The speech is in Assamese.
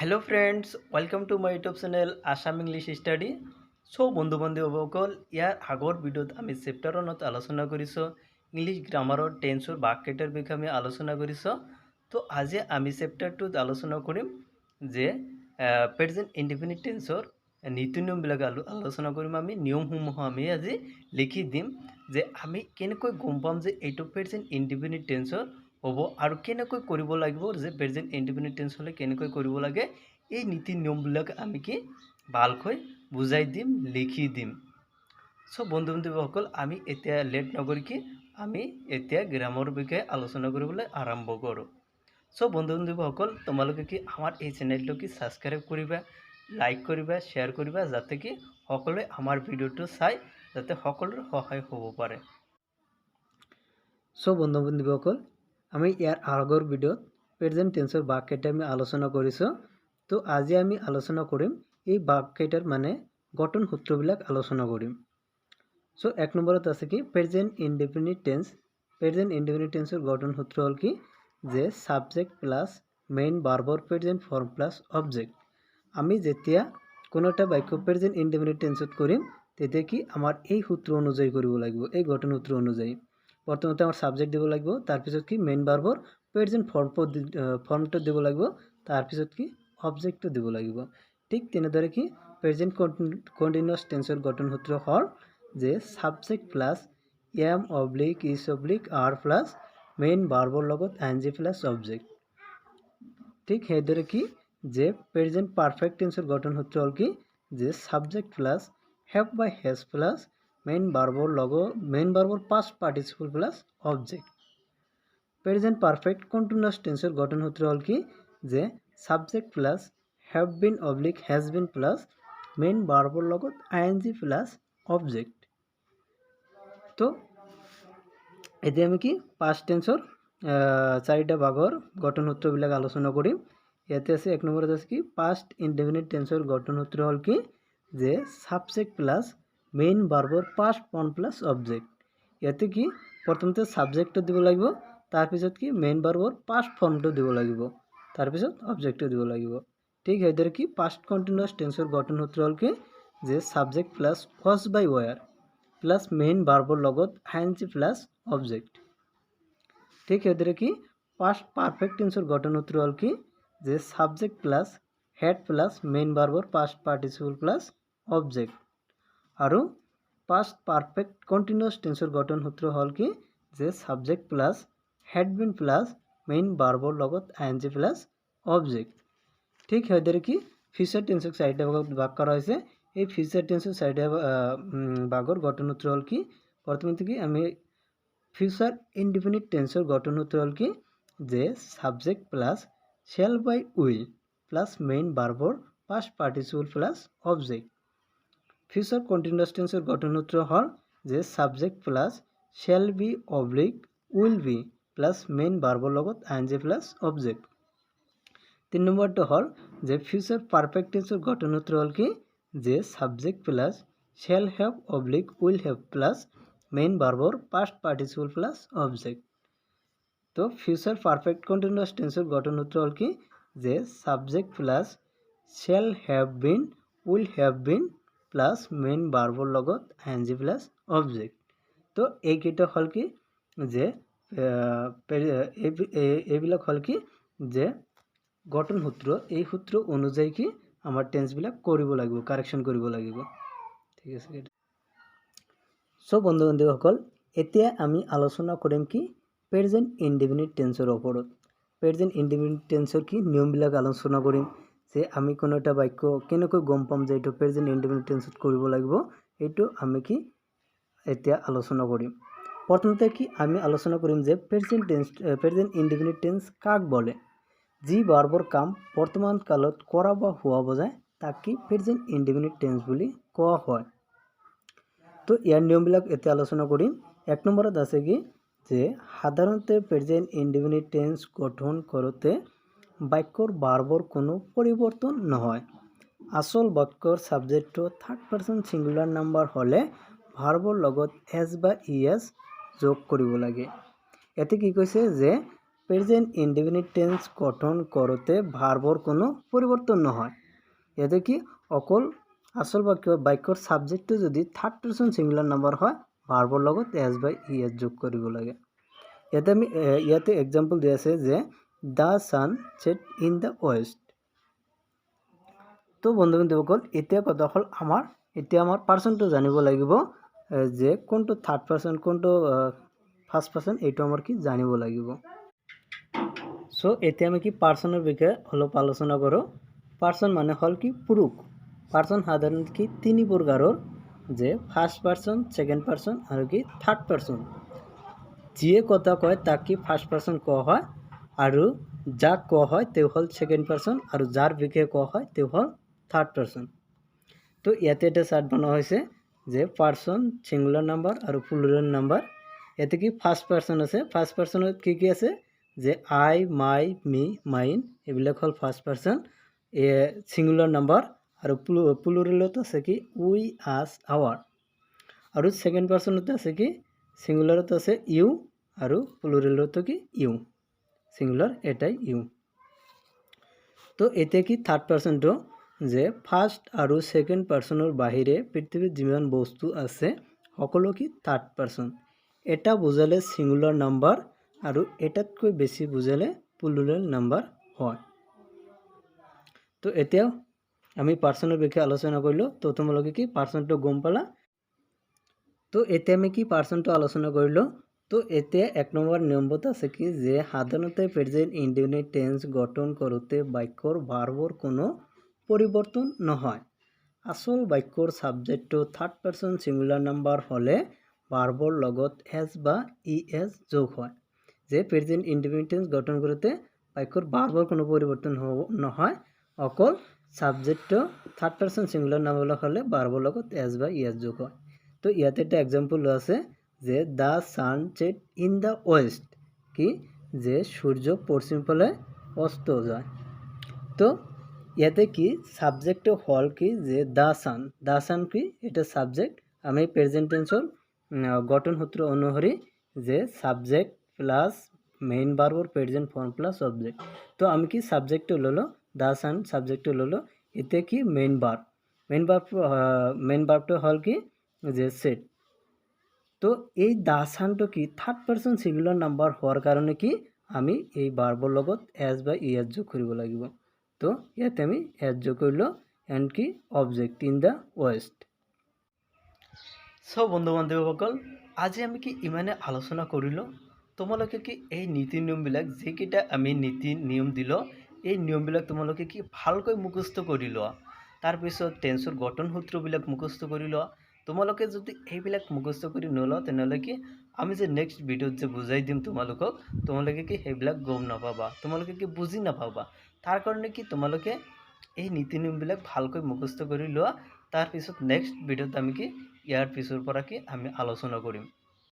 Hello friends, welcome to my YouTube channel Assam English Study. So বন্ধু বান্ধৱীসকল, ইয়াৰ আগৰ ভিডিঅ'ত আমি চেপ্টাৰ ওৱানত আলোচনা কৰিছোঁ, ইংলিছ গ্ৰামাৰৰ টেন্সৰ ভাগকেইটাৰ বিষয়ে আমি আলোচনা কৰিছোঁ। তো আজি আমি চেপ্টাৰ টুত আলোচনা কৰিম যে প্ৰেজেণ্ট ইনডিফিনিট টেন্সৰ নীতি নিয়মবিলাক আলোচনা কৰিম। আমি নিয়মসমূহ আমি আজি লিখি দিম যে আমি কেনেকৈ গম পাম যে এইটো প্ৰেজেণ্ট ইনডিফিনিট টেন্সৰ হ'ব আৰু কেনেকৈ কৰিব লাগিব যে প্ৰেজেণ্ট ইনডিফিনিট টেন্স হ'লে কেনেকৈ কৰিব লাগে। এই নীতি নিয়মবিলাক আমি কি ভালকৈ বুজাই দিম, লিখি দিম। চ' বন্ধু বান্ধৱীসকল, আমি এতিয়া লেট নকৰি কি আমি এতিয়া গ্ৰামাৰৰ বিষয়ে আলোচনা কৰিবলৈ আৰম্ভ কৰোঁ। চ' বন্ধু বান্ধৱীসকল, তোমালোকে কি আমাৰ এই চেনেলটো কি ছাবস্ক্ৰাইব কৰিবা, লাইক কৰিবা, শ্বেয়াৰ কৰিবা, যাতে কি সকলোৱে আমাৰ ভিডিঅ'টো চাই যাতে সকলোৰে সহায় হ'ব পাৰে। চ' বন্ধু বান্ধৱীসকল, আমি ইয়াৰ আগৰ ভিডিঅ'ত প্ৰেজেণ্ট টেন্সৰ ভাগকেইটা আমি আলোচনা কৰিছোঁ। তো আজি আমি আলোচনা কৰিম এই ভাগকেইটাৰ মানে গঠন সূত্ৰবিলাক আলোচনা কৰিম। চ' এক নম্বৰত আছে কি present indefinite tense. Present indefinite টেন্সৰ গঠন সূত্ৰ হ'ল কি যে ছাবজেক্ট প্লাছ মেইন ভাৰ্বৰ প্ৰেজেণ্ট ফৰ্ম প্লাছ অবজেক্ট। আমি যেতিয়া কোনো এটা বাক্য প্ৰেজেণ্ট ইনডিফিনিট টেন্সত কৰিম, তেতিয়া কি আমাৰ এই সূত্ৰ অনুযায়ী কৰিব লাগিব। এই গঠন সূত্ৰ অনুযায়ী প্ৰথমতে আমাৰ ছাবজেক্ট দিব লাগিব, তাৰপিছত কি মেইন ভাৰ্বৰ প্ৰেজেণ্ট ফৰ্মটো দিব লাগিব, তাৰপিছত কি অবজেক্টটো দিব লাগিব। ঠিক তেনেদৰে কি প্ৰেজেণ্ট কণ্টিনিউৱাছ টেন্সৰ গঠন সূত্ৰ হ'ল যে subject plus am oblique is oblique are plus main ভাৰ্বৰ লগত আই এন জি প্লাছ অবজেক্ট। ঠিক সেইদৰে কি যে প্ৰেজেণ্ট পাৰফেক্ট টেন্সৰ গঠন সূত্ৰ হ'ল কি যে ছাবজেক্ট প্লাছ have বা হেজ প্লাছ মেইন ভাৰ্বৰ লগত মেইন ভাৰ্বৰ past participle plus object. Present perfect continuous টেন্সৰ গঠন সূত্ৰ হ'ল কি যে subject plus have been oblique has been plus main ভাৰ্বৰ লগত আই এন জি প্লাছ অবজেক্ট। তো এতিয়া আমি কি পাষ্ট টেন্সৰ চাৰিটা ভাগৰ গঠন সূত্ৰবিলাক আলোচনা কৰিম। ইয়াতে আছে, এক নম্বৰত আছে কি পাষ্ট ইনডেফিনিট টেন্সৰ গঠন সূত্ৰ হ'ল কি যে ছাবজেক্ট প্লাছ মেইন ভাৰ্বৰ পাষ্ট ফৰ্ম প্লাছ অবজেক্ট। ইয়াতে কি প্ৰথমতে ছাবজেক্টটো দিব লাগিব, তাৰপিছত কি মেইন ভাৰ্বৰ পাষ্ট ফৰ্মটো দিব লাগিব, তাৰপিছত অবজেক্টটো দিব লাগিব। ঠিক সেইদৰে কি পাষ্ট কণ্টিনিউৱাছ টেন্সৰ গঠন সূত্ৰ হ'ল কি যে ছাবজেক্ট প্লাছ ৱাজ বা ৱেৰ প্লাছ মেইন ভাৰ্বৰ লগত আই এন জি প্লাছ অবজেক্ট। ঠিক সেইদৰে কি পাষ্ট পাৰফেক্ট টেন্সৰ গঠন সূত্ৰ হ'ল কি যে subject plus had plus main ভাৰ্বৰ past participle plus object. আৰু পাষ্ট পাৰফেক্ট কণ্টিনিউৱাছ টেন্সৰ গঠন সূত্ৰ হ'ল কি যে subject plus had been plus main ভাৰ্বৰ লগত আই এন জি প্লাছ অবজেক্ট। ঠিক সেইদৰে কি ফিউচাৰ টেন্সক চাৰিটা ভাগত ভাগ কৰা হৈছে। এই ফিউচাৰ টেন্সৰ চাৰিটা ভাগৰ গঠন সূত্ৰ হ'ল কি, প্ৰথমতে কি আমি ফিউচাৰ ইনডিফিনিট টেন্সৰ গঠন সূত্ৰ হ'ল কি যে ছাবজেক্ট প্লাছ শ্বেল বা will plus main ভাৰ্বৰ past participle plus object. Future continuous টেন্সৰ গঠন সূত্ৰ হ'ল যে subject plus shall be oblique will be plus main ভাৰ্বৰ লগত আই এন জি প্লাছ অবজেক্ট। তিনি নম্বৰটো হ'ল যে ফিউচাৰ পাৰফেক্ট টেন্সৰ গঠন সূত্ৰ হ'ল কি যে subject plus shall have oblique will have plus main ভাৰ্বৰ past participle plus object. তো ফিউচাৰ পাৰফেক্ট কণ্টিনিউৱাছ টেন্সৰ গঠন সূত্ৰ হ'ল কি যে subject plus shall have been will have been plus main ভাৰ্বৰ লগত আই এন জি প্লাছ অবজেক্ট। তো এইকেইটা হ'ল কি যে এইবিলাক হ'ল কি যে গঠন সূত্ৰ। এই সূত্ৰ অনুযায়ী কি আমাৰ টেন্সবিলাক কৰিব লাগিব, কাৰেকশ্যন কৰিব লাগিব। ঠিক আছে। চ' বন্ধু বান্ধৱীসকল, এতিয়া আমি আলোচনা কৰিম কি প্ৰেজেণ্ট ইনডিফিনিট টেন্সৰ ওপৰত। প্ৰেজেণ্ট ইনডিফিনিট টেন্সৰ কি নিয়মবিলাক আলোচনা কৰিম যে আমি কোনো এটা বাক্য কেনেকৈ গম পাম যে এইটো প্ৰেজেণ্ট ইনডিফিনিট টেন্সত কৰিব লাগিব, এইটো আমি কি এতিয়া আলোচনা কৰিম। প্ৰথমতে কি আমি আলোচনা কৰিম যে present tense, present indefinite tense কাক বলে। যি ভাৰ্বৰ কাম বৰ্তমান কালত কৰা বা হোৱা বুজায়, তাক কি প্ৰেজেণ্ট ইনডিফিনিট টেন্স বুলি কোৱা হয়। তো ইয়াৰ নিয়মবিলাক এতিয়া আলোচনা কৰিম। এক নম্বৰত আছে কি যে সাধাৰণতে প্ৰেজেণ্ট ইনডিফিনিট টেন্স গঠন কৰোঁতে বাক্যৰ ভাৰ্বৰ কোনো পৰিৱৰ্তন নহয়। আচল বাক্যৰ ছাবজেক্টটো থাৰ্ড পাৰ্চন ছিংগুলাৰ নাম্বাৰ হ'লে ভাৰ্বৰ লগত এছ বা ই এছ যোগ কৰিব লাগে। ইয়াতে কি কৈছে যে প্ৰেজেণ্ট ইনডিফিনিট টেন্স গঠন কৰোঁতে ভাৰ্বৰ কোনো পৰিৱৰ্তন নহয়। ইয়াতে কি অকল আচল বাক্যৰ ছাবজেক্টটো যদি থাৰ্ড পাৰ্চন ছিংগুলাৰ নাম্বাৰ হয়, ভাৰ্বৰ লগত এছ বা ই এছ যোগ কৰিব লাগে। ইয়াতে এক্সাম্পল দিয়া আছে যে "The sun set in the west." তো বন্ধু বান্ধৱীসকল, এতিয়া কথা হ'ল আমাৰ এতিয়া আমাৰ পাৰ্চনটো জানিব লাগিব যে কোনটো থাৰ্ড পাৰ্চন, কোনটো ফাৰ্ষ্ট পাৰ্চন, এইটো আমাৰ কি জানিব লাগিব। চ' এতিয়া আমি কি পাৰ্চনৰ বিষয়ে অলপ আলোচনা কৰোঁ। পাৰ্চন মানে হ'ল কি পুৰুষ। পাৰ্চন সাধাৰণতে কি তিনি প্ৰকাৰৰ যে ফাৰ্ষ্ট পাৰ্চন, ছেকেণ্ড পাৰ্চন আৰু কি থাৰ্ড পাৰ্চন। যিয়ে কথা কয় তাক কি ফাৰ্ষ্ট পাৰ্চন কোৱা হয় আৰু যাক কোৱা হয় তেওঁ হ'ল ছেকেণ্ড পাৰ্চন আৰু যাৰ বিষয়ে কোৱা হয় তেওঁ হ'ল থাৰ্ড পাৰ্চন। তো ইয়াতে এটা চাৰ্ট বনোৱা হৈছে যে পাৰ্চন, ছিংগুলাৰ নাম্বাৰ আৰু প্লুৰেল নাম্বাৰ। ইয়াতে কি ফাৰ্ষ্ট পাৰ্চন আছে। ফাৰ্ষ্ট পাৰ্চনত কি কি আছে যে আই, মাই, মি, মাইন, এইবিলাক হ'ল ফাৰ্ষ্ট পাৰ্চন ছিংগুলাৰ নাম্বাৰ। আৰু প্লুৰেলত আছে কি উই, আছ, আৱাৰ। আৰু ছেকেণ্ড পাৰ্চনত আছে কি ছিংগুলাৰত আছে ইউ আৰু প্লুৰেলতো কি ইউ, ছিংগুলাৰ এটাই ইউ। তো এতিয়া কি থাৰ্ড পাৰ্চনটো যে ফাৰ্ষ্ট আৰু ছেকেণ্ড পাৰ্চনৰ বাহিৰে পৃথিৱীত যিমান বস্তু আছে সকলো কি থাৰ্ড পাৰ্চন। এটা বুজালে ছিংগুলাৰ নাম্বাৰ আৰু এটাতকৈ বেছি বুজালে প্লুৰেল নাম্বাৰ হয়। তো এতিয়া আমি পাৰ্চনৰ বিষয়ে আলোচনা কৰিলোঁ। তো তোমালোকে কি পাৰ্চনটো গম পালা। তো এতিয়া আমি কি পাৰ্চনটো আলোচনা কৰিলোঁ। তো এতিয়া 1 নম্বৰ নিয়মত আছে কি যে সাধাৰণতে প্ৰেজেণ্ট ইনডিফিনিট টেন্স গঠন কৰোঁতে বাক্যৰ ভাৰ্বৰ কোনো পৰিৱৰ্তন নহয়। আচল বাক্যৰ ছাবজেক্টটো থাৰ্ড পাৰ্চন ছিংগুলাৰ নাম্বাৰ হ'লে ভাৰ্বৰ লগত এছ বা ই এছ যোগ হয়। যে প্ৰেজেণ্ট ইনডিফিনিট টেন্স গঠন কৰোঁতে বাক্যৰ ভাৰ্বৰ কোনো পৰিৱৰ্তন হ'ব নহয়, অকল ছাবজেক্টটো থাৰ্ড পাৰ্চন ছিংগুলাৰ নাম্বাৰ হ'লে ভাৰ্বৰ লগত এছ বা ই এছ যোগ হয়। তো ইয়াতে এটা এক্সাম্পল আছে যে "The sun set in the west." কি যে সূৰ্য পশ্চিম ফালে অস্ত যায়। তো ইয়াতে কি ছাবজেক্টটো হ'ল কি যে the San. The San কি এটা ছাবজেক্ট। আমি প্ৰেজেণ্ট টেন্সৰ গঠন সূত্ৰ অনুসৰি যে ছাবজেক্ট প্লাছ মেইন ভাৰ্বৰ প্ৰেজেণ্ট ফৰ্ম প্লাছ অবজেক্ট। তো আমি কি ছাবজেক্টটো ল'লোঁ, the San ছাবজেক্টটো ল'লোঁ। এতিয়া কি মেইন ভাৰ্বটো হ'ল কি যে ছেট। তো এই the ছানটো কি থাৰ্ড পাৰ্চন ছিংগুলাৰ নাম্বাৰ হোৱাৰ কাৰণে কি আমি এই ভাৰ্বৰ লগত এছ বা ই এছ যোগ কৰিব লাগিব। তো ইয়াতে আমি এছ যোগ কৰিলোঁ এণ্ড কি অবজেক্ট ইন the west. চ' বন্ধু বান্ধৱীসকল, আজি আমি কি ইমানে আলোচনা কৰিলোঁ। তোমালোকে কি এই নীতি নিয়মবিলাক, যিকেইটা আমি নীতি নিয়ম দিলোঁ, এই নিয়মবিলাক তোমালোকে কি ভালকৈ মুখস্থ কৰি লোৱা। তাৰপিছত টেন্সৰ গঠন সূত্ৰবিলাক মুখস্থ কৰি লোৱা। তোমালোকে যদি এইবিলাক মুখস্থ কৰি নলোৱা, তেনেহ'লে কি আমি যে নেক্সট ভিডিঅ'ত যে বুজাই দিম তোমালোকক, তোমালোকে কি সেইবিলাক গম নাপাবা, তোমালোকে কি বুজি নাপাবা। তাৰ কাৰণে কি তোমালোকে এই নীতি নিয়মবিলাক ভালকৈ মুখস্থ কৰি লোৱা। তাৰপিছত নেক্সট ভিডিঅ'ত আমি কি ইয়াৰ পিছৰ পৰা কি আমি আলোচনা কৰিম।